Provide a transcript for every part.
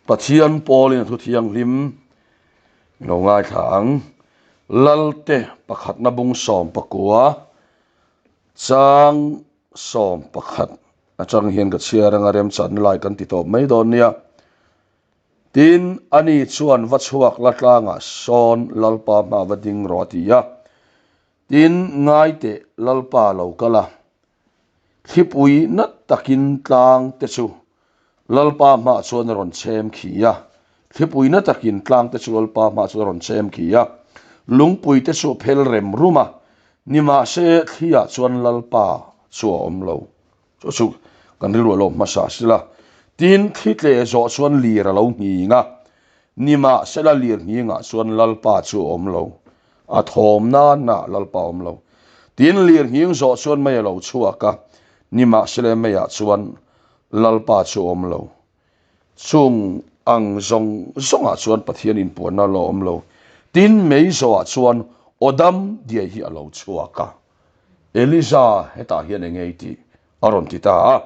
Pathian pawlin a thu thianghlim lo ngaithla ang. Lalte pakhatna bung 19 chang 11 atang hian ka chhiar anga remchanna lai kan ti tawp mai dawn nia. Tin, ani chuan va chhuak la tlangah sawn Lalpa hma va ding rawh a ti a. Tin, ngai teh Lalpa lo kal a, Thlipui nat takin tlang te chu Lalpa hmaah chuan a rawn chhem khi a, thlipui na takin tlang te chu Lalpa hmaah chuan a rawn chhem khi a, lungpui te chu a phel rem rum a, nimahse thliah chuan Lalpa chu a awm lo. Chu chu kan rilru a lo hmasa sila. Tin, thli tleh zawh chuan lir a lo nghing a, nimahsela lir nghingah chuan Lalpa chu a awm lo. A thawm nana Lalpa awm lo. Tin, lir nghing zawh chuan mei a lo chhuak a, nimahsela meiah chuan Lalpa chu a awm lo. Chung ang zawng zawngah chuan Pathian inpuanna a lo awm lo. Tin, mei zawhah chuan aw dam diai hi a lo chhuak a. Eliza, hetah hian eng nge i tih? a rawn ti ta a,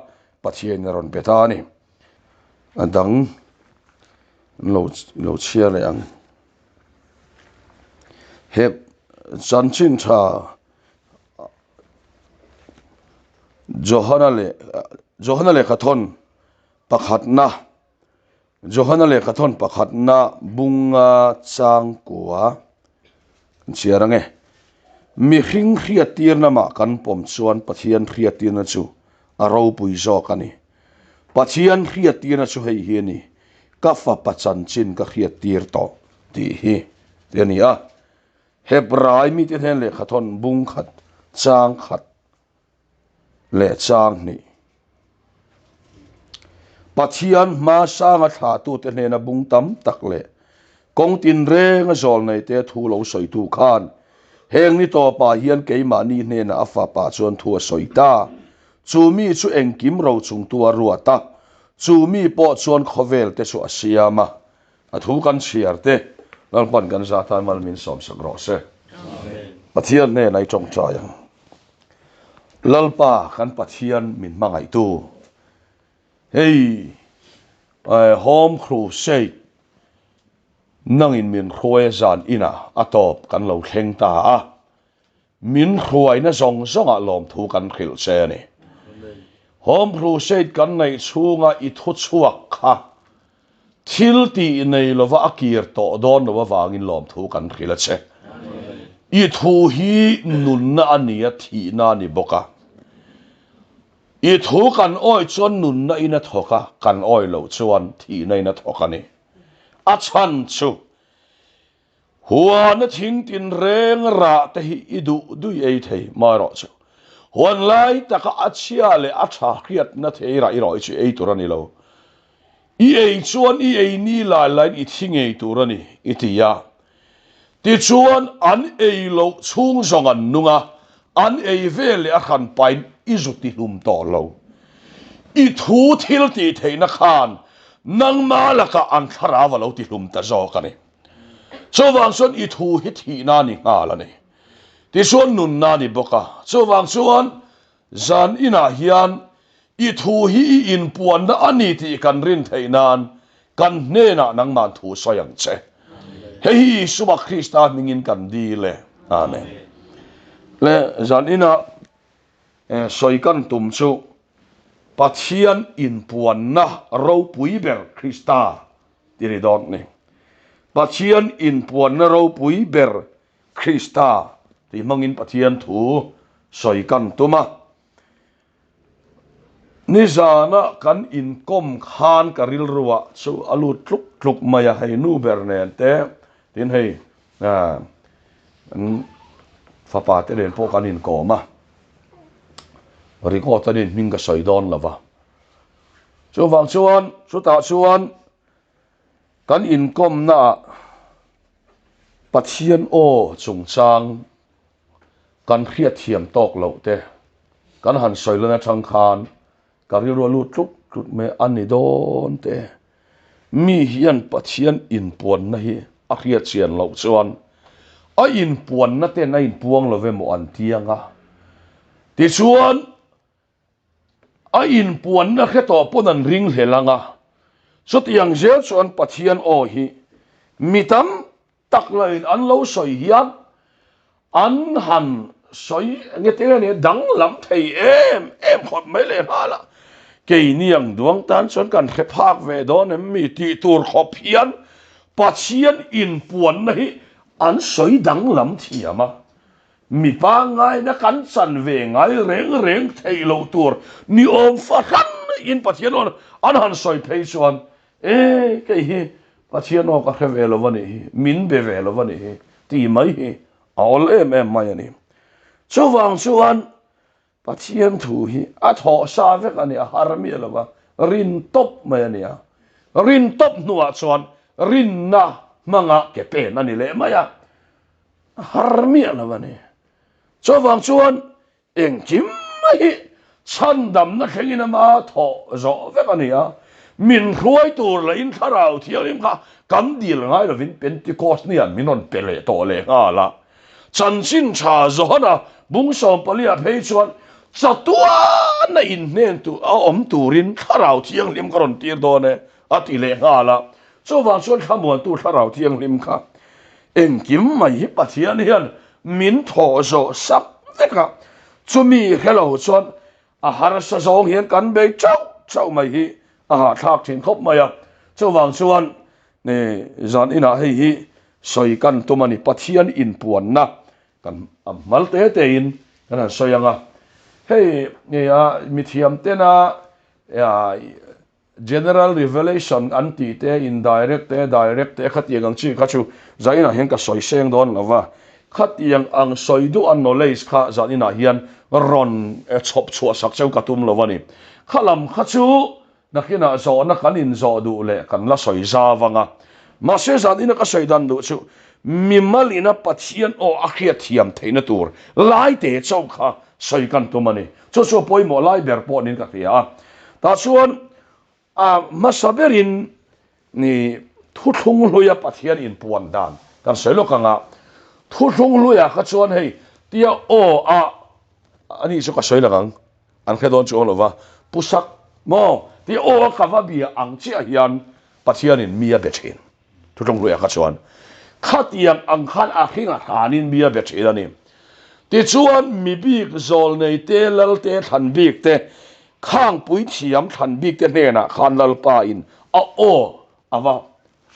Pathianin a rawn be ta a ni. A dang lo lo chhiar leh ang. He chanchin tha Johana leh Johana lehkhathawn pakhatna Johana lehkhathawn pakhatna bunga changkua kan chhiar ange. Mihring hriattirna mah kan pawm chuan Pathian hriattirna chu a ropui zawk a ni. Pathian hriattirna chu hei hi a ni, Ka fapa chanchin ka hriattir tawh tih hi ti a ni a. Hebrai mite hnen lehkhathawn bung khat, chang khat leh chang hnih. Pathian hma sanga thlahtute hnena bung tam tak leh kawng tinrenga zawl neite thu lo sawitu khan heng ni tawpah hian keimahni hnenah a fapa chuan thu a sawi ta. Chu mi chu engkim rochungtu a ruat a, chu mi pawh chuan khawvel te chu a siam a. A thu kan chhiar te Lalpan kan zah tan mal min sawmsak rawh se. Pathian hnenah i tawngtai ang. Lalpa kan Pathian min hmangaihtu. Hei Home Crusade nangin min hruai a zan inah a tawp kan lo thleng ta a. Min hruaina zawng zawngah lawmthu kan hrilh che a ni. Home Crusade kan neih chhunga i thuchhuak kha thil tih nei lova a kir tawh dawn lo avangin lawmthu kan hrilh a che. I thu hi nunna a ni a, thihna a ni bawk a. I thu kan awih chuan nunna in a thawk a, kan awih loh chuan thihna in a thawk a ni. A chhan chu Huana thing tinreng rah te hi i duh dui ei thei maherawh chu huan lai taka a chhia leh a tha hriatna thei rah i rawh hi chu ei tur a ni lo. I ei chuan i ei ni lai laiin i thi ngei tur a ni i ti a. Tichuan an ei loh chhung zawng an nung a, an ei ve leh a hran pain i zu ti hlum tawh lo. I thu thil tih theihna khan nangma lakah an thlarau a lo ti hlum ta zawk a ni. Chuvang chuan i thu hi thihna a ni nghal a ni. Tichuan nunna a ni bawk a. Chuvang chuan zan inah hian i thu hi i inpuanna a ni tih kan rin theih nan kan hnenah nangman thu sawi ang che. Hei hi Isua Krista hmingin kan dil e. Amen. Le zan inah sawi kan tum chu Pathian inpuanna ropui ber Krista Ti ni dawn ni. Pathian inpuanna ropui ber Krista tih hmangin Pathian thu sawi kan tum a. Nizana kan inkawm khan ka rilruah chu a lut tluk tluk mai a, hei nu ber nen te tin hei kan fapa te nen pawh kan inkawm a, record a nin hming ka sawi dawn lo va. Chuvang chuan chutah chuan kan inkawmnaah Pathian aw chungchang kan hriatthiam tawk loh te kan han sawi lan atang khan ka rilru a lut tlut tlut mai a ni dawn te. Mi hian Pathian inpuanna hi a hriatchian loh chuan a inpuanna ten a inpuang lo emaw an ti ang a. Tichuan A inpuanna hre tawh pawn an ring hlel ang a. Chutiang zel chuan Pathian aw hi mi tam tak lahin an lo sawi hian an han sawi nge te nge danglam thei em em khawp mai leh nghal a, keini ang duang tan chuan kan hre phak ve dawn em mi tih tur khawp hian Pathian inpuanna hi an sawi danglam thiam a, mi pangngaina kan chan ve ngai reng reng theih loh tur ni awm fahran in Pathian an han sawi phei chuan E, kei hi Pathian aw ka hre ve lo a nih hi, min be ve lo a nih hi tih mai hi a awl em em mai a ni. Chuvang chuan Pathian thu hi a thawh sa vek a ni, a har miah lo va, rin tawp mai a ni a. Rin tawp hnuah chuan rinna hmanga ke pen a ni leh mai a, a har miah lo a ni. Chuvang chuan Engkim mai hi chhandamna thlengin ama thawh zawh vek a ni a, min hruai tur leh in thlarau thianghlim kha kan dil ngai lovin Pentecost nian min rawn pe leh tawh leh nghal a. Chanchin tha Johana bung sawmpalia phei chuan chatuana inhnen tur a awm turin thlarau thianghlim ka rawn tir dawn e a ti leh nghal a. Chuvang chuan thlamuantu thlarau thianghlim kha engkim mai hi Pathian hian min thawh zawh sak vek a, chumi hre lo chuan a harsa zawng hian kan bei chauh chauh mai hi a hahthlak thin khawp mai a. Chuvang chuan zan inah hei hi sawi kan tum a ni, Pathian inpuanna kan hmal te tein kan han sawi ang a. Hei mithiam tena General Revelation an tih te, indirect te, direct te khatiang ang chi kha chu zaninah hian ka sawi seng dawn lo va, khatiang ang sawi duh a knowledge kha zaninah hian rawn chhawp chhuah sak cheu ka tum lo a ni. Kha lam kha chu nakinah zawhna kan inzawh duh leh kan la sawi zau ang a. Mahse zanina ka sawi dan duh chu mimalina Pathian aw a hriatthiam theihna tur laite chauh kha sawi kan tum a ni. Chu chu a pawimawh lai ber pawh niin ka hria a. Tah chuan a hmasa berin ni thuthlung hluia Pathian inpuan dan kan sawi lawk ang a. Thuthlung hluiah kha chuan hei tia aw a ani chu ka sawi lang ang, an hre dawn chuang lo va, Pu Sak maw tia aw a ka va bia ang chiah hian Pathianin mi a be thin. Thuthlung hluiah kha chuan khatiang ang khan a hring a hranin mi a be thin a ni. Tichuan mi bik zawlnei te, lal te, thlan bik te, khangpui thiam thlan bik te hnenah khan Lalpa in a aw a va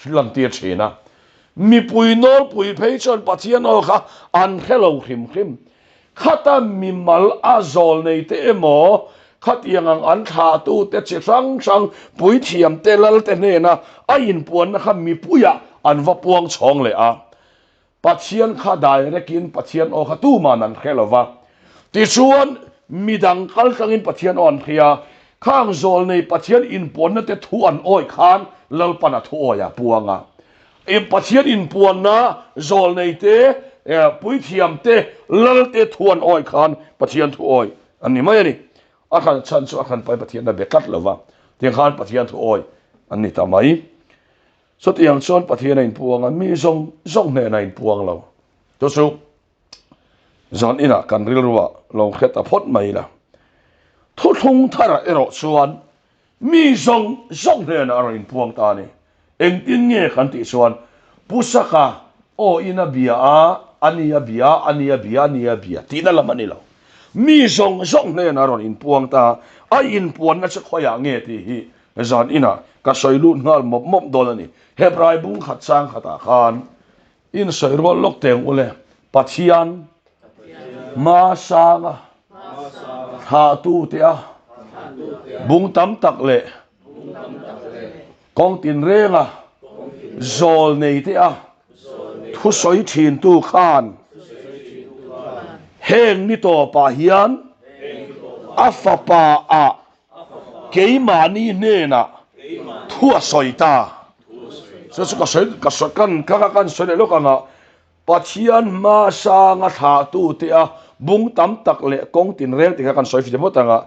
lantir thin a. Mipui nawlpui phei chuan Pathian aw kha an hre lo hrim hrim. Khata mimal a zawlnei te emaw, khatiang ang an thlahtute chi hrang hrang puithiamte lalte hnena a inpuanna kha mipuiah an va puang chhawng leh a. Pathian kha direct-in Pathian aw kha tuman an hre lo va. Tichuan, midang kaltlangin Pathian aw an hria. Khang zawlnei Pathian inpuanna te thu an awih khan Lalpan a thu awih a puang a. I Pathian inpuanna zawlnei te, puithiam te, lal te thu an awih khan Pathian thu awih an ni mai a ni. A hran chhan chu a hran pahin Pathian a be tlat lo va, tiang khan Pathian thu awih an ni ta mai. Chutiang chuan Pathian a inpuang a, mi zawng zawng hnenah a inpuang lo. Chu chu zan inah kan rilruah lo hre ta phawt mai ila. Thuthlung tharah erawh chuan Mi zawng zawng hnenah a rawn inpuang ta a ni. Engtin nge kan tih chuan Pu Saka aw in a bia a, a ni a bia, a ni a bia, a ni a bia tihna lam a ni lo. Mi zawng zawng hnenah a rawn inpuang ta a, a inpuanna chu khawiah nge tih hi zan inah ka sawi lut nghal mawp mawp dawn a ni. Hebrai bung khat chang khatah khan In sawi rual lawk teng ule, Pathian hmasanga thlahtute a bung tam tak leh kawng tinrenga zawl neite a thusawi thintu khan heng ni tawpah hian a fapa ah keimahni hnenah thu a sawi ta. Chu chu ka sawi ka sawi kan ka kan sawi leh lawk ang a, Pathian hma sanga thlahtute a bung tam tak leh kawng tinreng tih kha kan sawi fite phawt ang a.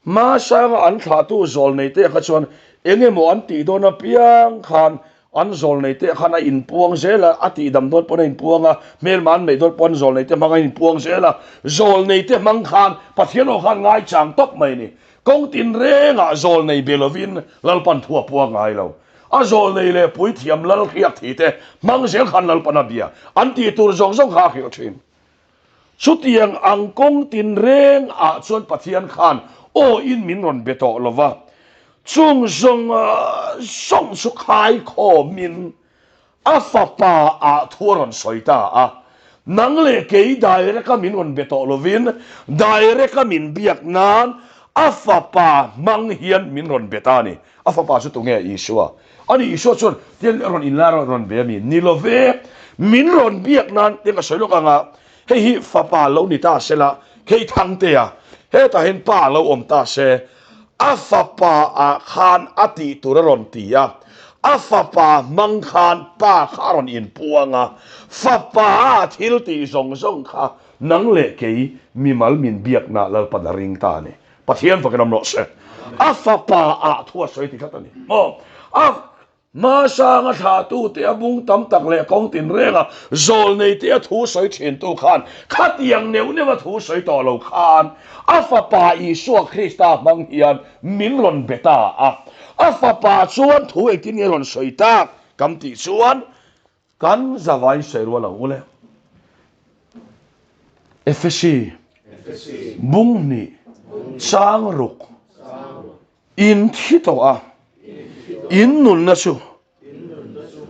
Hma sanga an thlahtu zawl nei te kha chuan eng emaw an tih dawn apiang khan an zawl nei te khan a inpuang zel a, a tihdam dawn pawn a inpuang a, hmelma an neih dawn pawn zawl nei te hmang a inpuang zel a, zawl nei te hmang khan Pathian aw khan ngaichang tawp mai a ni. Kawng tinrengah zawl nei be lovin Lalpan thu a puang ngai lo. A zawlnei leh puithiam lal hriak thi te hmang zel khan Lalpan a bia an tih tur zawng zawng kha a hrilh thin. Chutiang ang kawng tinreng ah chuan Pathian khan aw in min rawn be tawh lo va, chung zawng zawng chu khaikhawm in a fapa ah thu a rawn sawi ta a. Nang leh kei direct a min rawn be tawh lovin direct a min biak nan a fapa hmang hian min rawn be ta a ni. A fapa chu tunge Isua? Ani Isua chuan tiang a rawn inlar a rawn be a mi? Ni lo ve, min rawn biak nan tiang ka sawi lawk ang a, hei hi fapa lo ni ta se la, khei Thangtea hetah hian pa lo awm ta se, a fapa ah khan a tih tur a rawn ti a, a fapa hmang khan pa kha a rawn inpuang a, fapa a thil tih zawng zawng kha nang leh kei mimal min biakna Lalpan a ring ta a ni. Pathian fakin awm rawh se. A fapa ah thu a sawi ti tlat a ni. Maw? A hmasanga thlahtu te a bung tam tak leh kawng tinreng a zawl nei te a thu sawi thin tu khan khatiang neuh neuh a thu sawi tawh lo khan a fapa Isua Krista hmang hian min rawn be ta a. A fapa chuan thu engtin nge rawn sawi tak kam tih chuan Kan zavai sawi rual ang u le. Efesi bung hnih chang ruk in thi tawh a, in nunna chu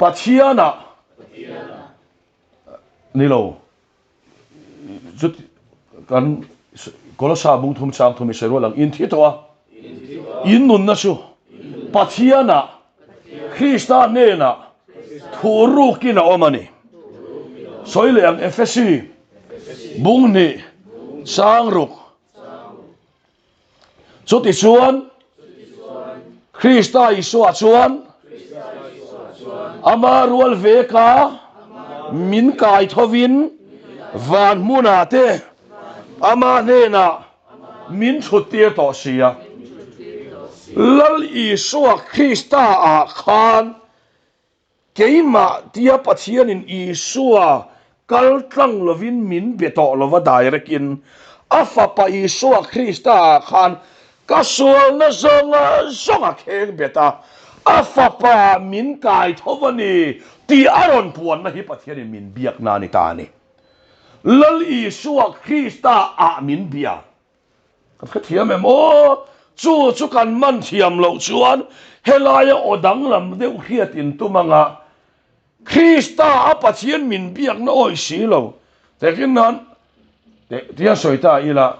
Pathianah ni lo. Kan Kolosa bung thum chang thum i sawi rual ang in thi tawh a, in nunna chu Pathianah Krista hnenah thu rukin a awm a ni. Sawi leh ang Efesi bung hnih chang ruk. Chutichuan, Krista Isua chuan ama rual ve ka min kai thovin van hmunah te ama hnenah min thuttir tawh si a. Lal Isua Krista ah khan Keimah tia Pathianin Isua kal tlang lovin min be tawh lova direct in a Fapa Isua Krista ah khan ka sualna zawnga zawng a kheng bet a, a Fapa min kai tho a ni tih a rawn puanna hi Pathianin min biakna a ni ta a ni. Lal Isua Krista ah min bia. Kan hrethiam em aw? Chu chu kan man thiam loh chuan helaia aw danglam deuh hriat in tum anga Krista a Pathian min biakna awih si lo. Tehkin nan tia sawi ta ila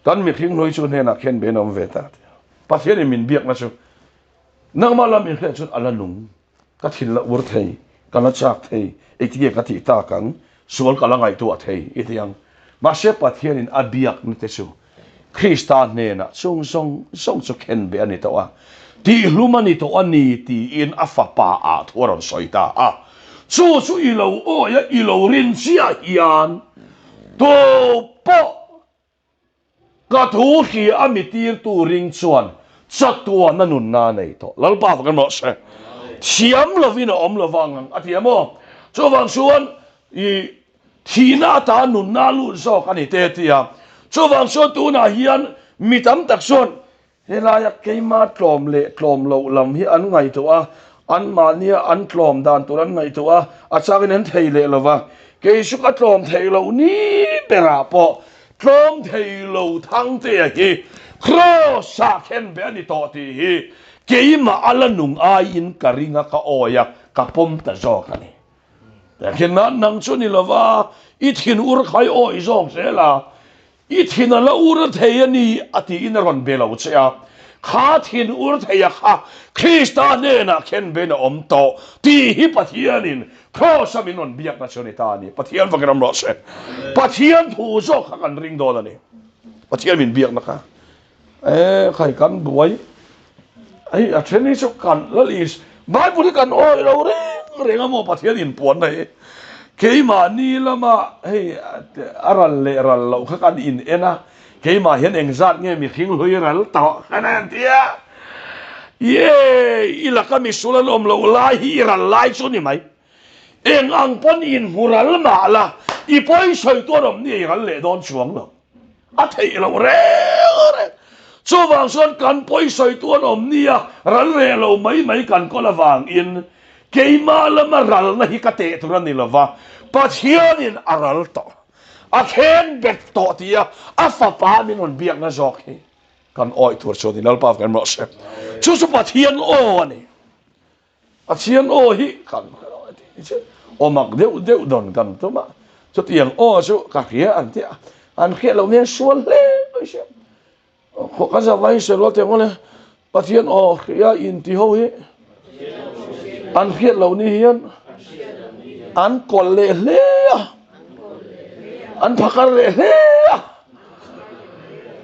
kan mihring hlui chu hnenah khen ben a awm ve ta tia. Pathianin min biakna chu nangmah lam inhriat chuan a la nung. Ka thin la ur thei, ka la chak thei, engtinge ka tih tak ang, sual ka la ngaihtuah thei i ti ang. Mahse Pathianin a biakna te chu Krista hnenah chung zawng zawng chu khen beh a ni tawh a, tihhlum a ni tawh a ni tiin a fapa ah thu a rawn sawi ta a. Chu chu i lo awi a, i lo rin chiah hian tupawh Ka thu hria a mi tirtu ring chuan chatuana nunna a nei tawh. Lalpa fak emaw se. Thiam lovin a awm lovang ang a ti em aw. Chuvang chuan i thihna ata nunna lut zawk a ni te a ti a. Chuvang chuan tunah hian mi tam tak chuan Helaia keima tlawm leh tlawm loh lam hi an ngaihtuah a, anmahnia an tlawm dan tur an ngaihtuah a, a changin an thei leh lo va. Kei chu ka tlawm thei loh ni berah pawh tlawm thei lo Thangtea hi Kraws-ah khen be a ni tawh tih hi keimah a la nung aiin ka ring a, ka awi a, ka pawm ta zawk a ni. Tehkhin nan nang chu ni lo va, i thin ur khai awi zawk zel a, I thin a la ur thei a ni a tiin a rawn be lo che a, kha thin ur thei a kha Krista hnenah khen bein a awm tawh tih hi Pathianin Kraws-a min rawn biakna chu a ni ta a ni. Pathian vakin awm rawh se. Pathian thu zawk kha kan ring dawn a ni. Pathian min biakna kha e khai kan buai hei a then hi chu kan lal is Bible hi kan awih lo reng reng a maw Pathian inpuanna hi keimahni lama hei a ral leh ral loh kha kan in en a keimah hian engzat nge mihring hlui ral tawh khan a ti a ye i laka misual an awm loh lai hi i ral lai chu ni mai eng ang pawn inhmu ral mah la i pawi sawi tuar awm ni i ral leh dawn chuang lo. A theih loh reng reng. Chuvang chuan kan pawisawitu an awm nia, ral reh lo mai mai kan kawl avangin keimah lama ralna hi ka teh tur a ni lova, Pathianin a ral tawh, a khen bet tawh tia a fapa min rawn biakna zawk hi kan awih tur chu a ni. Lalpa kan rawh se. Chu chu Pathian aw a ni. Pathian aw hi kan aw mak deuh deuh dawn kan tum a, chutiang aw chu ka hria an ti a, an hriat loh hian sual hle mai sia. Ka zavai sawi rual teh ngawt e, Pathian aw hria inti ho hi an hriat loh ni hian an kawlh leh hle a, an phakar leh hle a.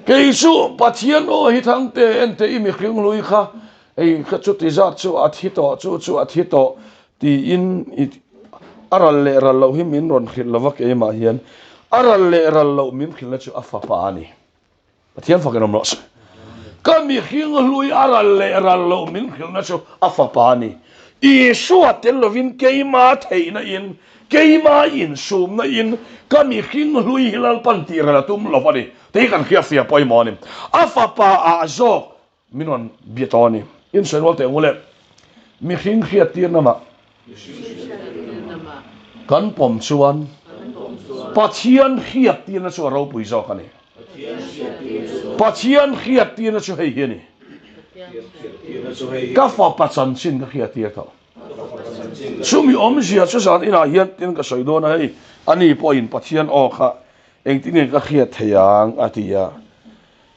Kei chu Pathian aw hi Thangte ente i mihring hlui kha Hei kha chuti zat chu a thi tawh, chu chu a thi tawh tiin i a ral leh ral loh hi min rawn hrilh lova keimah hian a ral leh ral loh min hrilhna chu a fapa a ni. Pathian fakin awm rawh se. Ka mihring hlui a ral leh ral loh min hrilhna chu a fapa a ni. Isua tel lovin keima theihna in, keima insumna in ka mihring hlui hi Lalpan tih ral a tum lo a ni. Tih hi kan hriatfiah pawimawh a ni. A fapa ah zawk Min rawn bia tawh a ni. In sawi rual teh ngul e. Mihring hriattir namah kan pawm chuan Pathian hriattirna chu a ropui zawk a ni. Pathian hriattirna chu hei hi a ni. Ka fapa chanchin ka hriattir tawh. Chumi awmzia chu zan inah hian tin ka sawi dawn a hei, ani pawhin Pathian aw kha engtin nge ka hriat thei ang a ti a.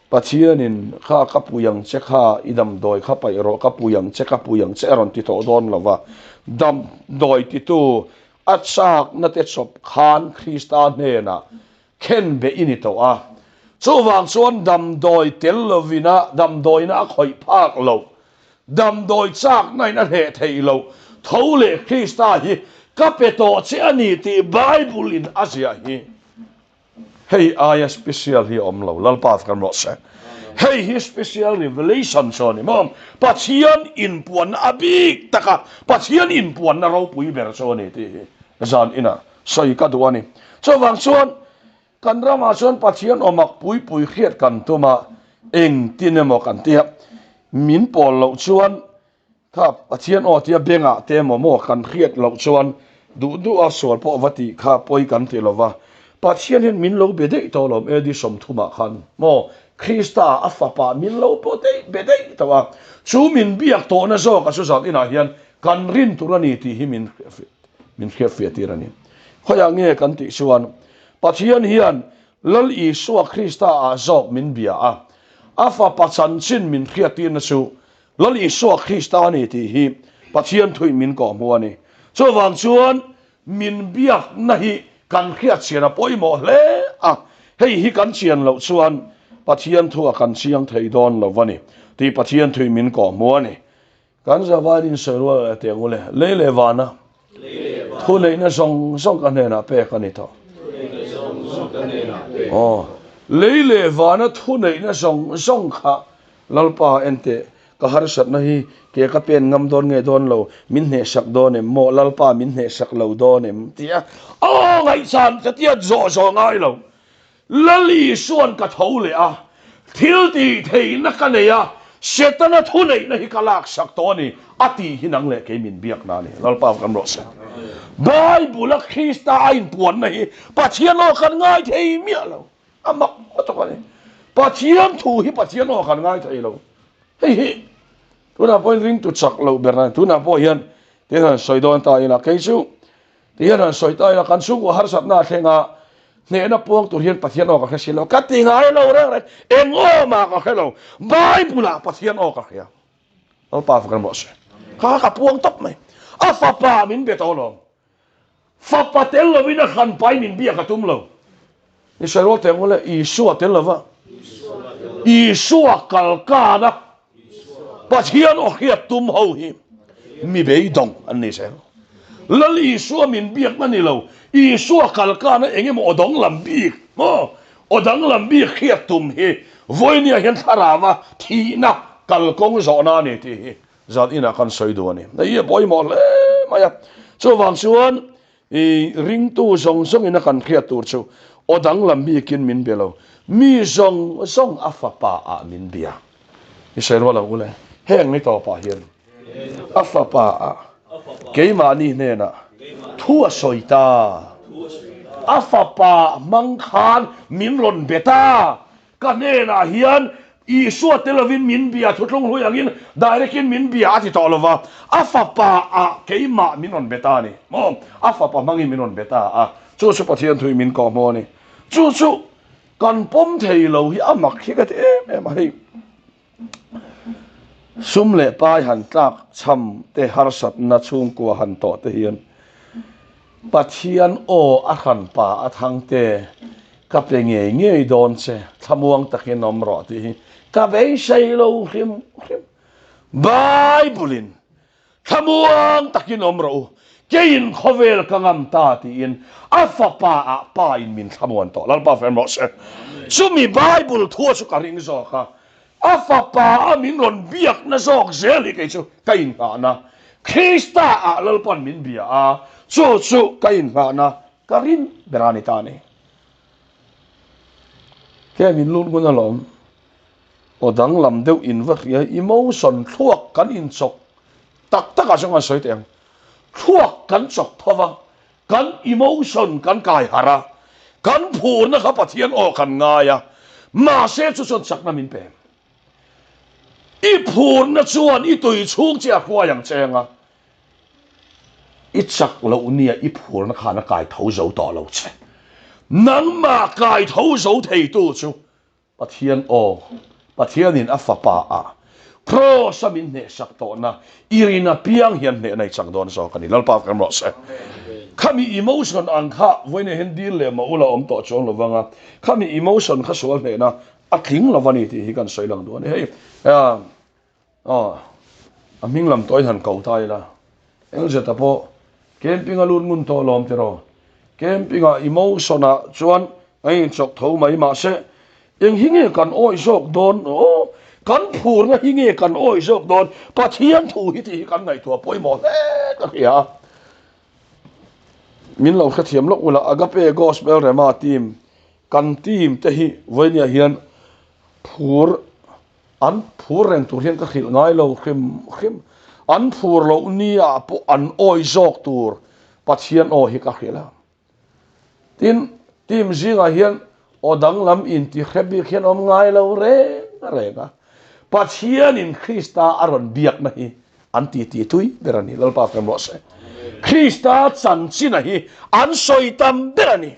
Pathianin, Kha ka pui ang che kha, i damdawi kha paih rawh, ka pui ang che, ka pui ang che a rawn ti tawh dawn lo va. Damdawi titu a chakna te chawp khan Krista hnenah khen beh i ni tawh a. Chuvang chuan damdawi tel lovina damdawina a khawih phak loh, damdawi chakna in a hleh theih loh tho leh Krista hi ka pe tawh che a ni tih Bible in a ziah hi. Hei aia special hi a awm lo, Lalpa kan rawh se. Hei hi special revelation chu a ni maw? Pathian inpuanna a bik taka Pathian inpuanna ropui ber chu a ni tih hi zan inah sawi ka duh a ni. Chuvang chuan kan ramah chuan Pathian awmak pui pui hriat kan tum a, engtin emaw kan ti a, min pawl loh chuan Kha Pathian aw tia bengah te emaw maw kan hriat loh chuan duh duh a sual pawh va tih kha pawi kan ti lo va. Pathian hian min lo be daih tawh lo AD 30 ah khan maw Krista a fapa min lo pawh daih be daih tawh a. Chu min biak tawhna zawk a chu zan inah hian kan rin tur a ni tih hi min min hriatfiah tir a ni. Khawiah nge kan tih chuan Pathian hian Lal Isua Krista ah zawk min bia a, a fapa chanchin min hriattirna chu Lal Isua Krista a ni tih hi Pathian thuin min kawhhmuh a ni. Chuvang chuan min biakna hi kan hriatchian a pawimawh hle a, hei hi kan chian loh chuan Pathian thu a kan chiang thei dawn lo a ni tih Pathian thuin min kawhhmuh a ni. Kan zavaiin insawi rual leh teh ang u le, lei leh vana thuneihna zawng zawng ka hnenah pek a ni tawh. Aw, lei leh vana thuneihna zawng zawng kha Lalpa, enteh, ka harsatna hi ke ka pen ngam dawn nge dawn lo, min hnehsak dawn em? Maw Lalpa, min hnehsak lo dawn em? Tia aw ngaihsan ka tiat zawh zawh ngai lo. Lal Isua'n ka tho leh a, thil tih theihna ka nei a, Setana thuneihna hi ka laksak tawh a ni, a tih hi nang leh kei min biakna a ni. Lalpa kan rawh se. Bible-a Krista a inpuanna hi Pathian aw kan ngai thei miah lo. A mak lutuk a ni. Pathian thu hi Pathian aw kan ngai thei lo. Hei hi tunah pawhin ringtu chak loh ber a ni. Tunah pawh hian ti hian sawi dawn ta ila kei chu ti hian sawi ta ila kan chhungkaw harsatna a thleng a, hnehna puang tur hian Pathian aw ka hre si lo. Ka ti ngai lo reng reng. Eng aw mah ka hre lo. Bible-ah Pathian aw ka hria. Lalpa fak rawh se. Kha ka puang tawp mai. A fapa min be tawh alawm. Fapa tel lovin a hranpai min biak a tum lo. I sawi rual teh ngawlh e, Isua tel lova. Isua kalkan a Pathian aw hriat tum ho hi mi beidawng an ni zel. Lal Isua min biakna ni lo, Isua kalkan a eng emaw aw danglam bik maw? Aw danglam bik hriat tum hi vawinia hian thlarava thihna kalkawng zawhna a ni tih hi Zan inah kan sawi duh a ni. Hei hi a pawimawh hle mai a. Chuvang chuan i ringtu zawng zawngin a kan hriat tur chu aw danglam bikin min be lo. Mi zawng zawng a fapa ah min bia. I sawi rual ang u le. Heng ni tawpah hian a fapa ah keimahni hnenah thu a sawi ta. A fapa hmang khan min rawn be ta. Ka hnenah hian Isua tel lovin min bia thutlung hlui angin direct in min bia a ti tawh lova, a fapa ah keimah min rawn be ta a ni. Maw? A fapa hmangin min rawn be ta a. Chu chu Pathian thui min kawh hmu a ni. Chu chu kan pawm thei lo hi a mak hi ka ti em em a hei. Sum leh pai han tlak chham te harsatna chhungkua han tawh te hian Pathian aw a hran pa a thang te ka pe ngei ngei dawn che thlamuang takin awm rawh tih hi ka beisei lo hrim hrim. Bible in Thlamuang takin awm rawh u, keiin khawvel ka ngam ta tiin a fapa ah pa in min thlamuan tawh. Lalpa fem rawh se. Chumi Bible thua chu ka ring zawk a, a fapa a min rawn biakna zawk zel hi kei chu ka inngahna. Krista ah Lalpan min bia a, chu chu ka inngahna ka rin ber a ni ta a ni. Kei min lut ngun alawm. Aw danglam deuh in va hria emotion thluak kan inchawk tak tak ah chuan kan sawi teh ang. Thluak kan chawk tho va, kan emotion kan kai harh a, kan phurna kha Pathian aw kan ngai a, mahse chu chuan chakna min pe. I phurna chuan i tui chhung che a hruai ang che anga, i chak loh nia i phurna khan a kai tho zo tawh lo che. Nangmah kai tho zo theitu chu Pathian aw, Pathianin a Fapa ah Kraws a min hnehsak tawhna i rin apiang hian hnehna i chang dawn zawk a ni. Lalpa kan rawh se. Khami emotion ang kha vawiin hian dil leh mah ula awm tawh chuang lovang a, khami emotion kha sual hnehna a tling lo a ni tih hi kan sawi lang duh a ni. Hei, Aw, a hming lam tawhin han ko ta ila. Elzeta pawh camping a lut ngun tawh lawm tiraw? Camping ah emotion ah chuan a inchawk tho mai mahse eng hi nge kan awih zawk dawn? Aw, kan phurna hi nge kan awih zawk dawn? Pathian thu hi tih hi kan ngaihtuah pawimawh hle ka hria. Min lo hrethiam lawk ula Agape Gospel Rema team kan team te hi vawinia hian phur An phur reng tur hian ka hrilh ngai lo hrim hrim. An phur loh ni ah pawh an awi zawk tur Pathian aw hi ka hrilh a. Tin, team zingah hian aw danglam inti hre bik hian awm ngai lo reng reng a. Pathianin Krista a rawn biakna hi an titi tui ber a ni. Lalpa fem rawh se. Krista chanchina hi an sawi tam ber a ni.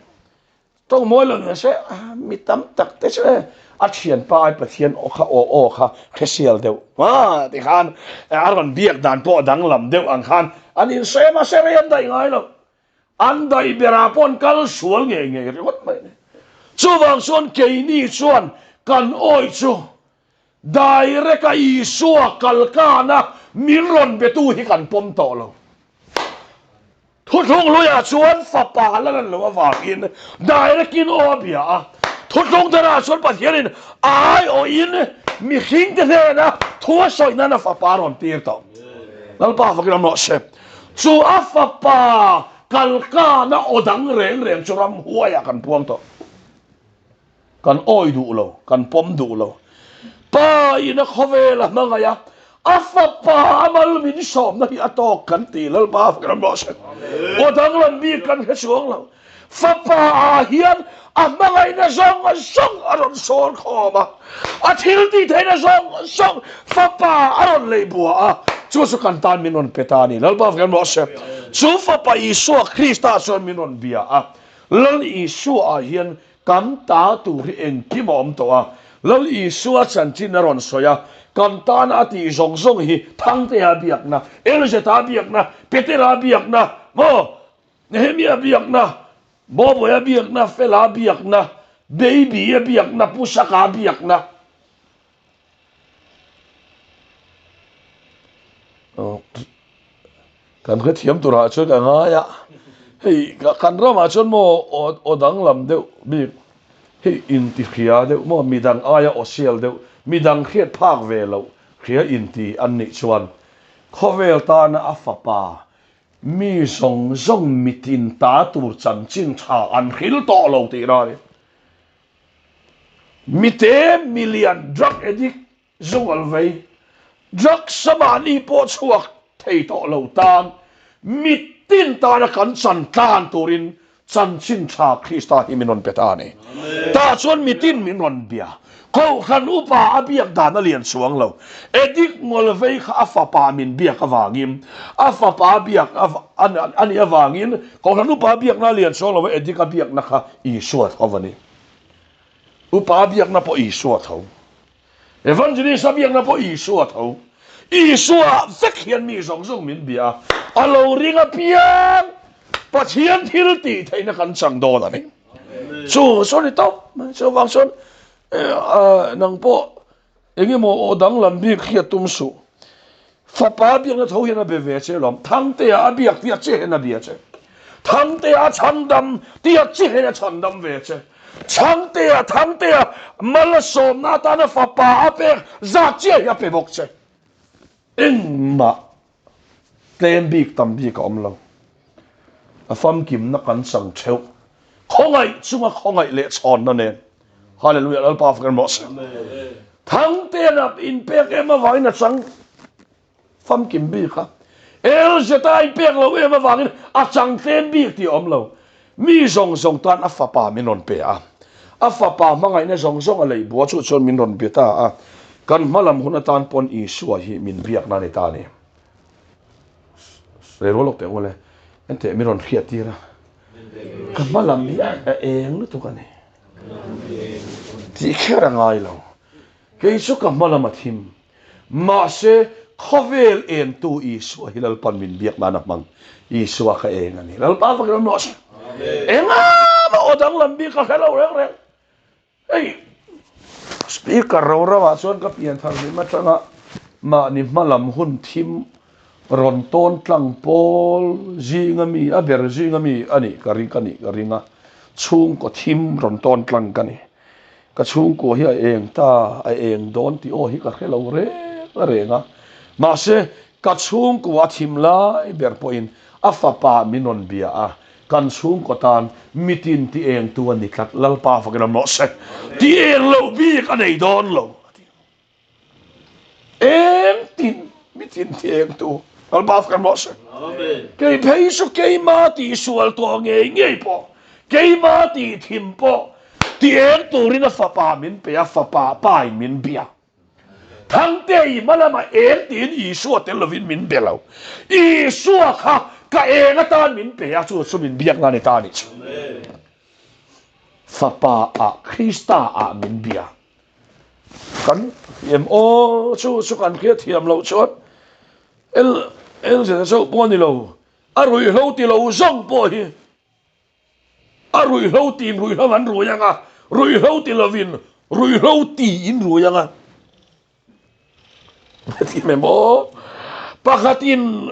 Tawng mawi lo ni se, mi tam tak te chu e, a thianpa ai Pathian aw kha aw aw kha hre sial deuh a ti khan a rawn biak dan pawh danglam deuh ang khan an insem a, se rei an daih ngai lo. An daih berah pawh an kal sual ngei ngei ringawt mai a ni. Chuvang chuan keini chuan kan awih chu Direct a Isua kalkana min rawn betu hi kan pawm tawh lo. Thuthlung hluiah chuan fapa la lan loh avangin direct in aw a bia a. Thuthlung tharah chuan Pathianin aiawhin mihringte hnena thu a sawi nan a fapa a rawn tir tawh. Lalpa fakin awm rawh se. Chu a fapa kalkana aw dang reng reng chu ramhuaiah kan puang tawh. Kan awi duh lo, kan pawm duh lo. Pa in a khawvel a hmangaih a, a fapa a mal min sawmna hi a tawk kan ti Lalpa fak ram rawh se. Aw danglam bik kan hre chuang lo. Fapa ah hian a hmangaihna zawng zawng a rawn sawn khawm a, a thil tih theihna zawng zawng fapa a rawn lei bua a, chu chu kan tan min rawn pe ta a ni. Lalpa fak ram rawh se. Chu fapa Isua Krista chuan min rawn bia a, Lal Isua ah hian Kan ta tur hi engkim a awm tawh a, Lal Isua chanchin a rawn sawi a, kan tana a tih zawng zawng hi Thangtea biakna, Elzeta biakna, Petera biakna, maw? Nehemia biakna, Bawbawia biakna, Fela biakna, Baby-a biakna, Pu Saka biakna. Kan hrethiam turah chuan ka ngai a, hei kan ramah chuan maw aw danglam deuh bik hei intihria deuh maw midang aia aw sial deuh midang hriat phak ve loh hria inti an nih chuan khawvel tana a fapa mi zawng zawng mitin ta tur chanchin tha an hril tawh lo tih na a ni. Mite milian drug addict zungal vei, drugs a mahni pawh chhuak thei tawh lo tan mitin tana kan chan tlan turin chanchin tha Krista hi min rawn pe ta a ni. Tah chuan mitin min rawn bia. Kohhran upa a biak dan a lian chuang lo. Addict ngawl vei kha a fapa min biak avangin, a fapa biak a nih avangin Kohhran upa biakna a lian chuang lo a, addict a biakna kha Isua tho a ni. Upa biakna pawh Isua tho. Evangelist a biakna pawh Isua tho. Isua vek hian mi zawng zawng min bia a, a lo ring apiang Pathian thil tih theihna kan chang dawn a ni. Chu chu a ni tawp mai. Chuvang chuan nang pawh Eng emaw aw danglam bik hi a tum suh. Fapa biakna tho hian a be ve che lawm. Thangtea a biak tih a che hian a bia che. Thangtea a chhandam tih a che hian a chhandam ve che. Chhangtea, Thangtea mal a sawmna atana fapa a pek zat chiah hi a pe bawk che. Engmah tlem bik tam bik a awm lo. A famkimna kan chang theuh. Khawngaih chunga khawngaih leh chhawnna nen. Hallelujah Lalpa fak rawh se. Thangtean a inpek em avangin a chang famkim bik a. Elzeta inpek lo em avangin a chang tlem bik tih a awm lo. Mi zawng zawng tan a fapa min rawn pe a, a fapa hmangaihna zawng zawng a lei bua chu chuan min rawn be ta a, kan hma lam hun atan pawn Isua hi min biakna a ni ta a ni. Rei rual lawk teh ngawle, enteh min rawn hriat tir a, ka hma lam hi a eng lutuk a ni. Tih kher a ngai lo, kei chu ka hma lam a thim. Mahse, khawvel entu Isua hi Lalpan min biak nan a hmang. Isua kha eng a ni. Lalpa fakin awm rawh se. Engah mah aw danglam bik ka hre lo reng reng. Hei, speaker ro ramah chuan ka pian thar hlim atanga mahni hmalam hun thim rawn tawn tlang pawl zinga mi, a ber zinga mi a nih ka ring ka nih ka ring a. Chhungkaw thim rawn tawn tlang ka ni. Ka chhungkua hi a eng ta, a eng dawn tih aw hi ka hre lo reng reng a. Mahse, ka chhungkua a thim lai ber pawhin a fapa min rawn bia a, kan chhungkaw tan mitin ti engtu a ni tlat, Lalpa fakin awm rawh se, ti eng loh bik a nei dawn lo a ti. Engtin mitin ti engtu, Lalpa fakin awm rawh se. Kei phei chu keima tihsual tawh ngei ngei pawh, keima tihthim pawh Ti eng turin a fapa min pe a, fapa pain min bia. Thangte i hma lamah eng tiin Isua tel lovin min be lo. Isua kha ka eng atan min pe a, chu chu min biakna a ni ta a nih chu. Fapa ah Krista ah min bia. Kan em aw chu chu kan hriat thiam loh chuan el el zeta chauh pawh a ni lo. A ruihhlo ti lo zawng pawh hi A ruihhlo tiin ruihhlo an rui ang a, ruihhlo ti lovin ruihhlo tiin rui ang a. Ti em aw? Pakhatin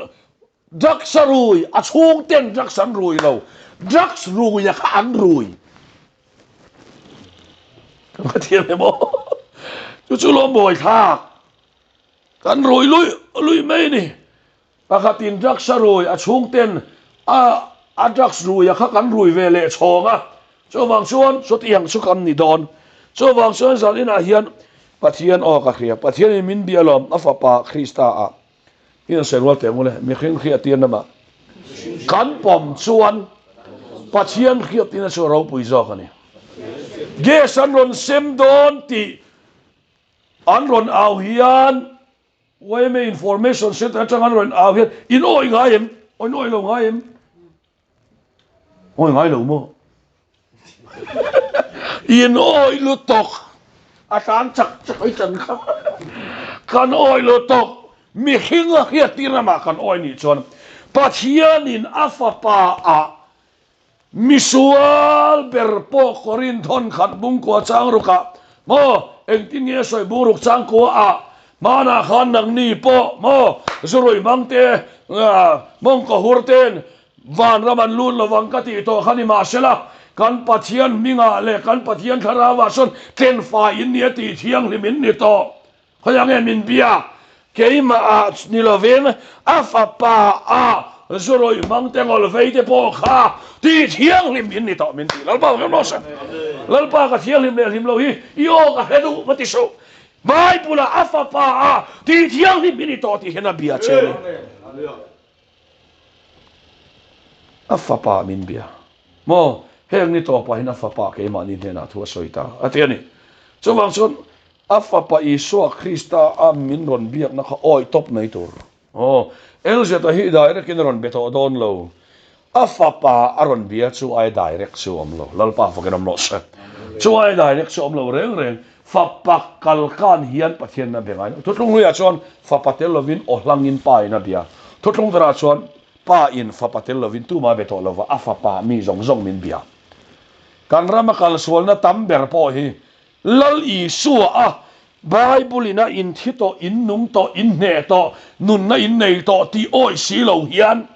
drugs a rui, a chhungten drugs an rui lo, drugs rui a kha an rui. Ka thiam em aw? Chu chu lawm buaithlak. Kan rui lui lui mai ni. Pakhatin drugs a rui, a chhungten a a drugs rui a kha kan rui ve leh chhawng a, chuvang chuan chutiang chu kan ni dawn. Chuvang chuan zan inah hian Pathian aw ka hria, Pathianin min bia lawm a fapa Krista ah hian sawi rual teh ngule, mihring hriattir namah kan pawm chuan Pathian hriattirna chu a ropui zawk a ni. Gas an rawn sem dawn tih an rawn au hian Yma Information Centre atang an rawn au hian in awi ngai em? In awi lo ngai em? Awi ngai lo maw? In awi lutuk a tlan chak chak i chan kha. Kan awi lutuk mihring a hriat tir ramah kan awi nih chuan Pathianin a fapa ah Misual ber pawh Korin thawn khat bungkua chang rukah maw engtin nge sawi bungruk changkua ah hmanah khan nangni pawh maw zurui hmang te mawngkaw hur ten vanram an lut lovang ka tih tawh kha ni mahsela kan Pathian hmingah leh kan Pathian thlarauah sawn tlenfai in ni a tih thianghlim in ni tawh. Khawiah nge min bia? Keimah ah ni lovin a fapa ah. zu rawih hmang te ngawl vei te pawh kha ti thianghlim in ni tawh min ti. Lalpa ka rawh se. Lalpa ka thianghlim leh hlim lo hi i aw ka hre duh va ti suh. Bible ah a fapa a ti thianghlim in ni tawh tih hian a bia che a ni. A fapa min bia. Maw? Heng ni tawpah hian a fapa keimahni hnenah thu a sawi ta a ti a ni. Chuvang chuan a fapa Isua Krista a min rawn biakna kha awi tawp mai tur. Aw, Elzeta hi direct in a rawn be tawh dawn lo. A fapa a rawn bia chu ai direct chu awm lo. Lalpa fakin awm rawh se. Chu ai direct chu awm lo reng reng. Fapa kal kan hian Pathian a be ngai lo. Thutlung hluiah chuan fapa tel lovin aw hlangin pa in a bia. Thutlung darah chuan pa in fapa tel lovin tumah a be tawh lova, a fapa mi zawng zawng min bia. Kan rama kalsualna tam ber pawh hi Lal Isua a Bible in a inthi tawh, in nung tawh, in hneh tawh, nunna in nei tawh tih awih si lo hian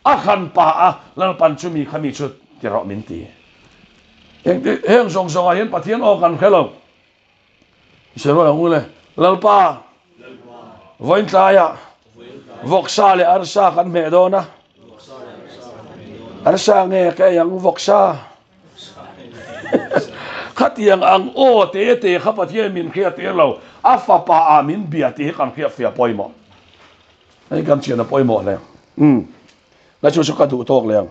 a han pa a, Lalpan chu mi kha mi chu ti rawh min ti. Heng zawng zawngah hian Pathian aw kan hre lo. I sawi rual ang u le. Lalpa, vawiin tlaiah vawksa leh arsa kan hmeh dawn a. Arsa nge ka ei ang vawksa? Khatiang ang aw te te kha Pathian min hriat tir lo, a fapa ah min bia tih hi kan hriat fia pawimawh. Hei kan chian a pawimawh hle. Umm. Na chu chu ka duh tawk leh ang.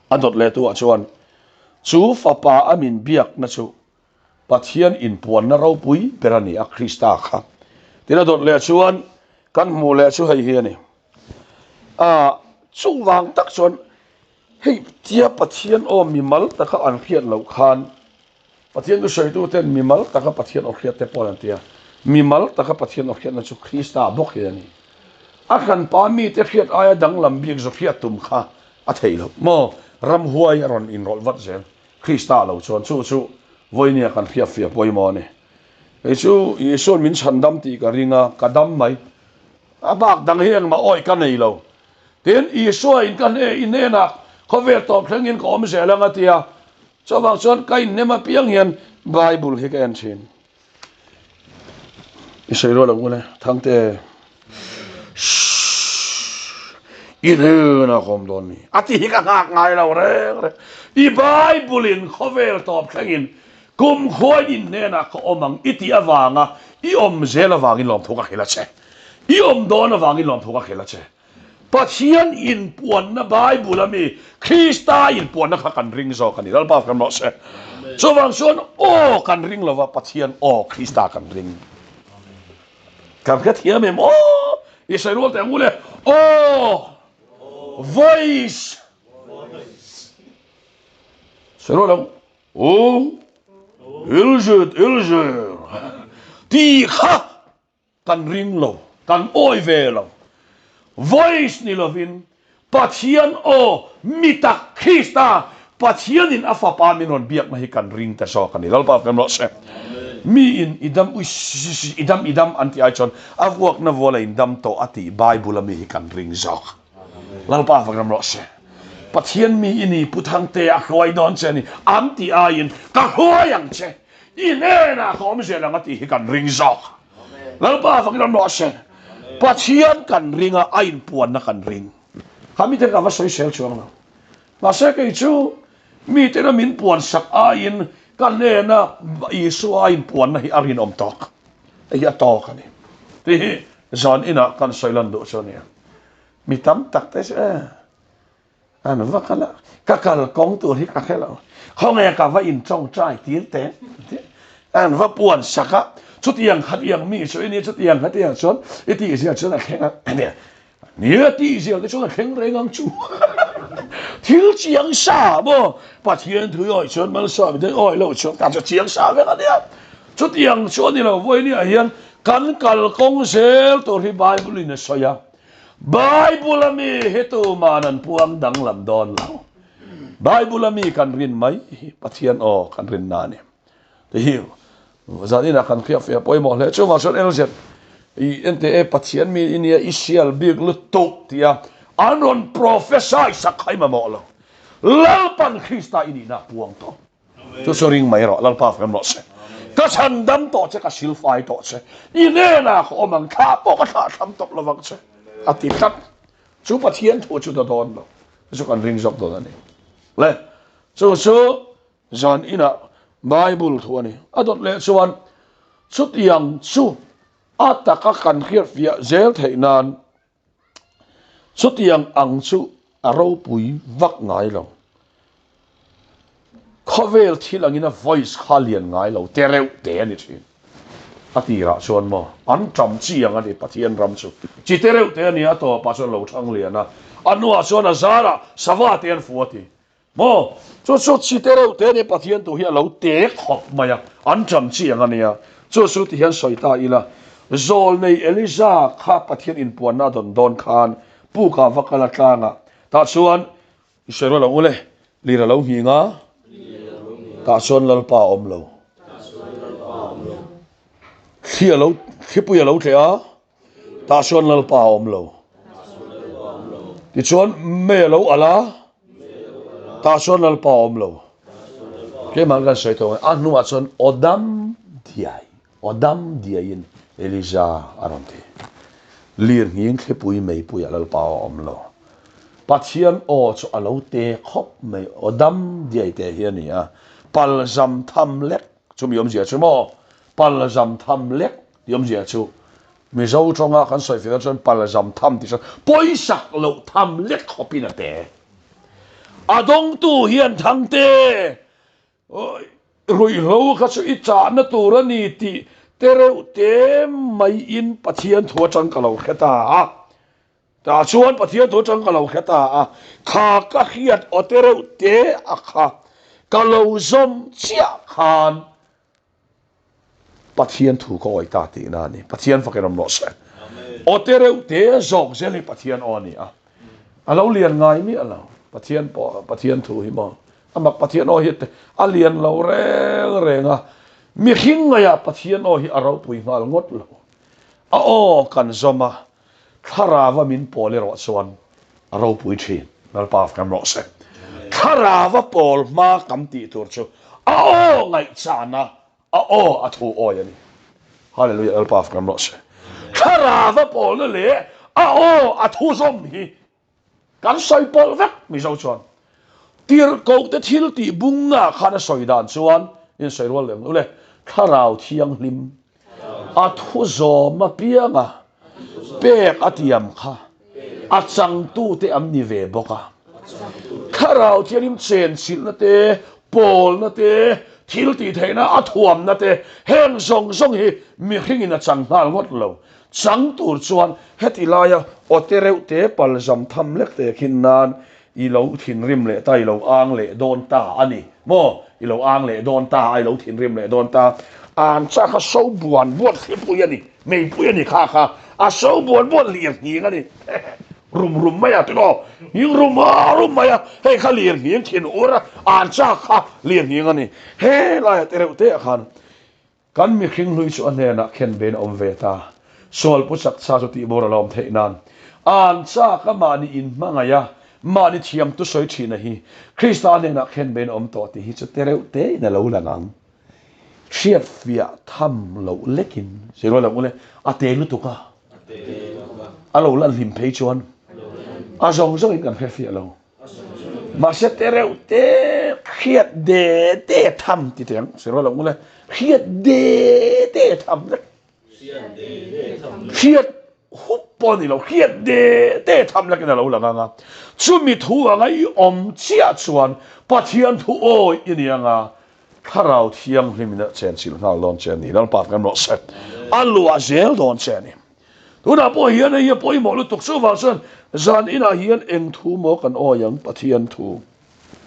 A dawt leh tu ah chuan chu fapa a min biakna chu Pathian inpuanna ropui ber a ni a, Krista kha. Tin a dawt leh chuan kan hmuh leh chu hei hi a ni. Ah, chuvang tak chuan Hei tia Pathian aw mimal taka an hriat loh khan Pathian thusawitu ten mimal taka Pathian aw hriat te pawh an ti a. Mimal taka Pathian aw hriatna chu Krista bawk hi a ni. A hranpa mite hriat aia danglam bik zu hriat tum kha a theih loh maw? Ramhuai a rawn inrawlh vat zel Krista lo chuan chu chu vawinia kan hriat fiah pawimawh a ni. Kei chu Isua'n min chhandam tih ka ring a, ka dam mai. A bak dang hi engmah awih ka nei lo. Tin, Isua in ka hne i hnenah khawvel tawp thlengin ka awm zel ang a ti a. Chuvang chuan ka inhnem apiang hian Bible hi ka en thin. I sawi rual ang u le, Thangte. Shhh. I hnenah ka awm dawn ni. A ti hi ka nghak ngai lo reng reng. I Bible in khawvel tawp thlengin kum khuain in hnenah ka awm ang i tih avanga i awm zel avangin lawmthu ka hrilh a che. I awm dawn avangin lawmthu ka hrilh a che. Pathian inpuanna Bible a mi Krista inpuanna kha kan ring zawk a ni. Lalpa kan rawh se. Chuvang chuan aw kan ring lova Pathian aw Krista kan ring. Kan hrethiam em aw i sawi rual teh ang u le. Aw voice. Sawi rual ang. Aw Ilzet Ilzer tih kha Kan ring lo, kan awi ve lo. Voice ni lovin Pathian aw mi tak Krista Pathianin a fapa min rawn biakna hi kan ring ta zawk a ni. Lalpa kan rawh se. Mi in i dam ui i dam i dam an tih ai chuan a vuakna vuala in dam tawh a tih Bible a mi hi kan ring zawk. Lalpa kan rawh se. Pathian mi i ni Pu Thangte a hruai dawn che a ni an tih aiin ka hruai ang che. I hnenah ka awm zel ang a tih hi kan ring zawk. Lalpa fakin awm rawh se. Pathian kan ring a, a inpuanna kan ring. Kha mite ka va sawisel chuang lo. Mahse kei chu mitena min puan sak aiin ka hnena Isua a inpuanna hi a rinawm tawk. Hei hi a tawk a ni. Tih hi zan inah kan sawi lan duh chu a nia. Mi tam tak te chu e. An va kal a, ka kal kawng tur hi ka hre lo, khawnge ka va in tawngtai tir teh an va puan sak a, chutiang khatiang mi chu i ni, chutiang khatiang chuan i tih zia chuan a thleng a, nia tih zia te chuan a thleng reng ang chu thil chiang sa maw Pathian thu i awih chuan malsawm te awih loh chuan ka chu chiang sa vek a nia, chutiang chu a ni lo vawinia hian kan kal kawng zel tur hi Bible in a sawi a. Bible a mi hi tuman an puang danglam dawn lo. Bible a mi kan rin mai hi Pathian aw kan rin na a ni. Ti hi zan inah kan hriat fiah pawimawh hle. Chuvang chuan LZ i ente e Pathian mi i nia i sial bik lutuk tia an rawn prophesy sak kha i mamawh lo. Lalpan Krista i nihna a puang tawh. Chu chu ring mai rawh, Lalpa fem rawh se. Ka chhan dam tawh che, ka silfai tawh che. I hnenah ka awm ang, thlah pawh ka thlah thlam tawp lovang che, a ti tlat. Chu Pathian thu chu ta dawn lo. Chu kan ring zawk dawn a ni. Le, chu chu zan inah Bible thu a ni. A dawt leh chuan chutiang chu a taka kan hriatfiah zel theih nan Chutiang ang chu a ropui vak ngai lo. Khawvel thil angin a voice kha lian ngai lo, te reuh te a ni thin. A tirah chuan maw, an ṭam chi ang a ni Pathian ram chu. Chi te reuh te a ni a, tawpah chuan lo ṭhang lian a, a hnuah chuan a zarah sava te an fu a ti. Maw, chu chu chi te reuh te nia Pathian tu hi a lo te khawp mai a, an ṭam chi ang a nia. Chu chu ti hian sawi ta ila, Zawlnei Eliza kha Pathian inpuanna a dawn dawn khan pukah va kal a tlangah tah chuan i sawi rual ang u le, lir a lo nghing a, tah chuan Lalpa a awm lo. Thli a lo, thlipui a lo tleh a, Tah chuan Lalpa a awm lo. Tichuan mei a lo alh a, tah chuan Lalpa a awm lo. Keimah kan sawi tawh a hnuah chuan aw dam diai, aw dam diaiin Elija a rawn ti. Lirnghing thlipui meipuiah Lalpa a awm lo. Pathian aw chu a lo te khawp mai, aw dam diai te hi a ni a, palzam tham lek chumi awmzia chu maw, palzam tham lek Tih awmzia chu Mizo tawnga kan sawi fir chuan palzam tham tih chuan pawisak loh tham lek khawpin a te. A dawngtu hian Thangte ruihhlo kha chu i chahna tur a ni tih te reuh te maiin Pathian thu atang ka lo hre ta a. Tah chuan Pathian thu atang ka lo hre ta a, kha ka hriat aw te reuh te a kha ka lo zawm chiah khan Pathian thu ka awih ta tihna a ni. Pathian fakin awm rawh se. Aw te reuh te zawk zel hi Pathian aw a ni a. A lo lian ngai miah lo. Pathian pawh Pathian thu hi maw. A mak Pathian aw hi a lian lo reng reng a. Mihring ngaihah Pathian aw hi a ropui nghal ngawt lo. A aw kan zawm a, thlarava min pawl erawh chuan a ropui thin. Lalpa fakin awm rawh se. Thlarava pawl hma kan tih tur chu a aw ngaihchana a aw a thu awi a ni. Hallelujah Lalpa fakin awm rawh se. Thlarava pawlna leh a aw a thu zawm hi kan sawi pawlh vek Mizo chuan. Tirhkohte thil tih bungna khan a sawi dan chuan in sawi rual leh ang ule Thlarau Thianghlim a thu zawm apianga pek a tiam kha a changtute an ni ve bawk a. Thlarau Thianghlim chenchilhna te, pawlna te, thil tih theihna a thuamna te heng zawng zawng hi mihringin a chang nghal ngawt lo. Chang tur chuan heti laia aw te reuh te pal zam tham lek te khin nan i lo thinrim leh ta, i lo ang leh dawn ta a ni maw? I lo ang leh dawn ta a, i lo thinrim leh dawn ta. An cha kha so buan buan thlipui a ni, meipui a ni kha kha, a so buan buan lir nghing a ni. Rum rum mai a tiraw? Nghing rum a rum mai a, hei kha lir nghing thin ur a, an cha kha lir nghing a ni. He laia te reuh te ah khan Kan mihring hlui chu a hnenah khen bein a awm ve ta. Sual pu chak sa chu tihbur a lawm theih nan. An chak a mahni inhmangaih a, mahni thiam tu sawi thin a hi Krista hnenah khen bein a awm tawh tih hi chu te reuh tein a lo lang ang. Hriat fiah tham loh lekin zirlai lo ule a te lutuk a, a lo lan hlim phei chuan a zawng zawngin kan hre fiah lo. Mahse te reuh te hriat de de tham ti teh ang sir lo ngule hriat de de tham vek hriat hup pawh ni lo hriat de de tham lekin a lo lang anga chumi thu anga i awm chiah chuan Pathian thu awi i ni anga Thlarau Thianghlim in a chenchilh nghal dawn che a ni Lalpa kan rawh se a luah zel dawn che a ni. Tunah pawh hian hei hi a pawimawh lutuk chuvang chuan zan inah hian eng thu maw kan awi ang Pathian thu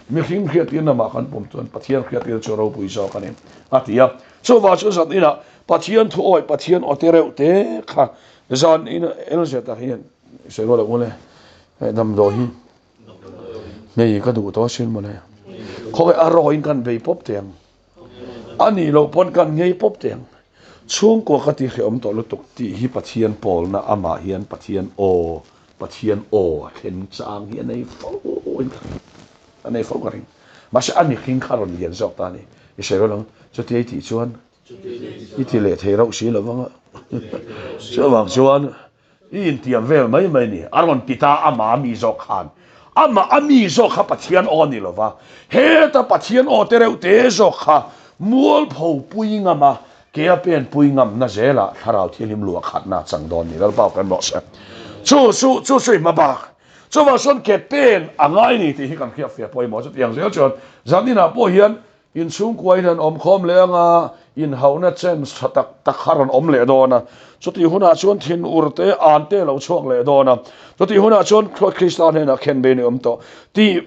mihring hriattir lamah kan pawm chuan Pathian hriattir chu ropui zawk a ni a ti a chuvang chuan zan inah Pathian thu awi Pathian aw te reuh te kha zan in LZ ah hian sawi rual ang ule damdawi hi hei ka duh tawh asin mawle khawnge a rawin kan bei pawp teh ang. A nih loh pawn kan ngei pawp teh ang. Chhungkua ka ti hrehawm tawh lutuk tih hi Pathian pawlna amah hian Pathian aw, Pathian aw a thlen chang hi a nei fo in ka ring. A nei fo ka ring. Mahse a mihring kha a rawn lian zawk ta a ni. I sawi rual ang, chutia i tih chuan i ti leh thei rauh si lo vang a. Chuvang chuan. I intiam vel mai mai ni, a rawn ti ta amah a mi zawk khan. Amah a mi zawk kha Pathian aw a ni lo va, heta Pathian aw te reuh te zawk kha mualpho pui ngam a, ke a pen pui ngamna zelah Thlarau Thianghlim luah khatna a chang dawn ni. Lalpa kan rawh se. Chu chu chu chu i hma bak. Chuvang chuan ke pen a ngai ni tih hi kan hriatfiah pawimawh. Chutiang zel chuan zaninah pawh hian Inchhungkuain an awm khawm leh anga inhauhna chance tha tak tak kha rawn awm leh dawn a. Chutih hunah chuan thinur te, an te lo chhuak leh dawn a. Chutih hunah chuan Krista hnenah khen bein i awm tawh tih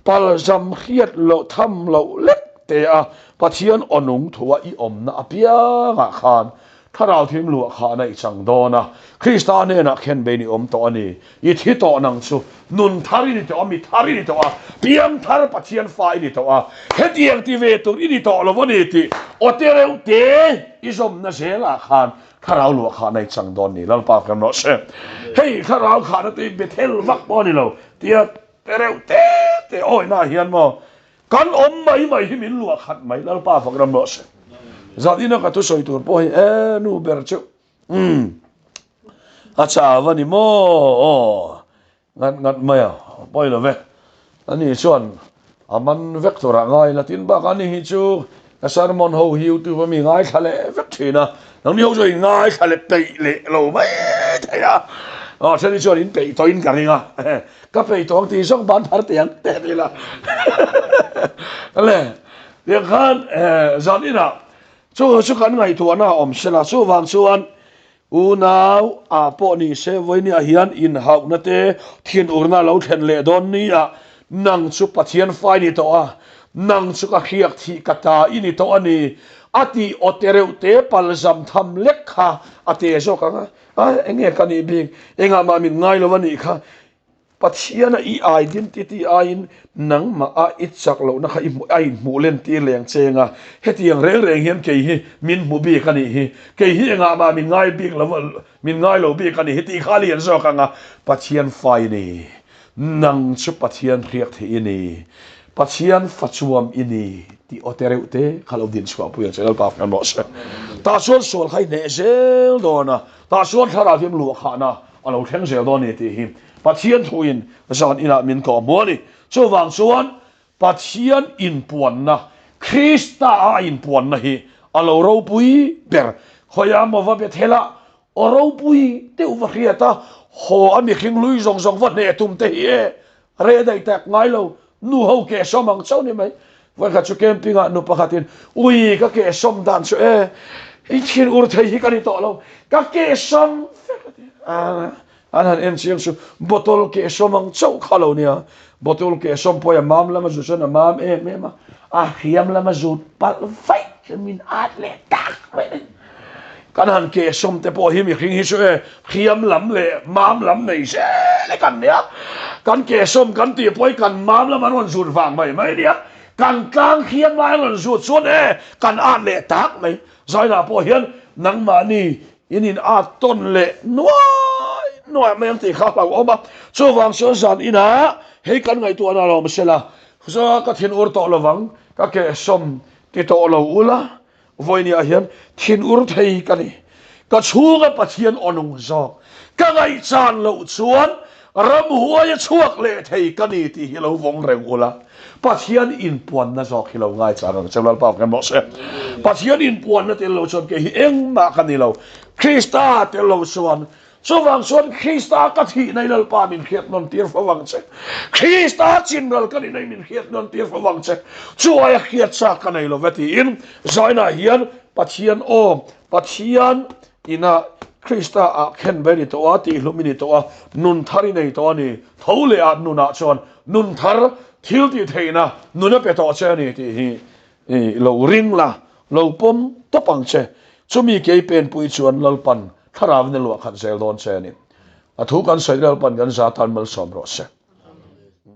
palzam hriat loh tham loh lek te a Pathian aw nung thua i awmna apiangah khan Thlarau thim luah khahna i chang dawn a, Krista hnenah khen bein i awm tawh a ni. I thi tawh nang chu nun thar i ni tawh a, mi thar i ni tawh a, piang thar Pathian fa i ni tawh a, hetiang ti ve tur i ni tawh lo a ni tih aw te reuh te i zawmna zelah khan Thlarau luah khahna i chang dawn ni. Lalpa kan rawh se. Hei Thlarau khahna te hi Bethel vak pawh a ni lo tia te reuh te te awihnaah hian maw Kan awm mai mai hi min luah khat mai Lalpa fak ram rawh se. Zan ina ka thusawi tur pawh hi e nu ber chu umm a chau a ni maw aw ngat ngat mai a pawi lo ve. Ani chuan a man vek turah ngai la tin bakah ani hi chu ka sermon ho hi youtube a mi ngaithla leh vek thin a nangni ho chu in ngaithla leh peih leh lo mai thei a aw then hi chuan in peih tawhin ka ring a. Ka peih tawng tih zawk ban thar teh ang teh ti la. Le, tiang khan zan inah chu chu kan ngaihtuahna a awm sela chuvang chuan unau ah pawh ni se vawinia hian inhauhna te thinurna lo thlen leh dawn nia nang chu Pathian fai ni tawh a nang chu ka hriak thih ka ta i ni tawh a ni a tih aw te reuh te palzam tham lek kha a te zawk ang a. A, enge ka nih bik? Engah mah min ngai lo a nih kha. Pathiana i identity aiin nangmah a i chak lohna kha i hmuh, a inhmuh len tir leng cheng a. Hetiang reng reng hian kei hi min hmu bik a nih hi. Kei hi engah mah min ngai bik lo, min ngai lo bik a nih hi tih kha a lian zawk ang a. Pathian fa i ni. Nang chu Pathian hriak theih i ni. Pathian fa chuam i ni tih aw te reuh te kha lo din chhuah pui ang che Lalpa hmel rawh se. Tah chuan sual kha i hneh zel dawn a, tah chuan thlarau hian luah khahna a lo thleng zel dawn a ni tih hi Pathian thuin zan inah min kawh hmu a ni. Chuvang chuan Pathian inpuanna, Krista a inpuanna hi a lo ropui ber. Khawiah maw va Bethel-ah Aw ropui deuh va hriat a, haw a mihring hlui zawng zawng va hneh tum te hi e, reh daih tak ngai lo, nu ho keh sawm ang chauh ni mai. Vawikhat chu camping ah nu pakhatin, Ui ka keh sawm dan chu e, i thin ur thei hi ka ni tawh lo, ka keh sawm vek a ti. An han en chiang chu bottle keh sawm ang chauh kha lo nia, bottle keh sawm pawh hi a mam lama zut chuan a mam em em a, a hriam lama zut palh vaih chuan min at leh tak mai a ni. Kan han keh sawm te pawh hi mihring hi chu e hriam lam leh mam lam nei zel e kan nia. Kan keh sawm kan tih pawh hi kan mam lam an rawn zut vang mai mai nia. Kan tlang hriam lai an rawn zut chuan e kan at leh tak mai. Zainah pawh hian nangmahni in in at tawn leh nuai nuai mai ang tih kha a hlauhawm a. Chuvang chuan zan inah hei kan ngaihtuahna a lo awm sela, ka thin ur tawh lovang, ka keh sawm ti tawh lo ula, Vawinia hian thinur thei ka ni. Ka chhunga Pathian aw nung zawk ka ngaihchan loh chuan ramhuai a chhuak leh thei ka ni tih hi lo vawng reng ula, Pathian inpuanna zawk hi lo ngaichang ang che Lalpa awm rawh se. Pathian inpuanna tel lo chuan kei hi engmah ka ni lo. Krista tel lo chuan Chuvang chuan Krista ka thihna i Lalpa min hriat nawn tir fo vang che. Krista chinral ka nihna i min hriat nawn tir fo vang che. Chu aia hriat chak ka nei lo ve tiin Zainah hian Pathian aw, Pathian ina Krista ah khen ve ni tawh a, tihhlum i ni tawh a, nun thar i nei tawh a ni. Tho leh ah nunah chuan nun thar thil tih theihna nun a pe tawh che a ni tih hi i lo ring la, lo pawm tawp ang che. Chumi kei penpui chuan Lalpan Thlarau in a luah khat zel dawn che a ni. A thu kan sawi Lalpan kan za tan malsawm rawh se.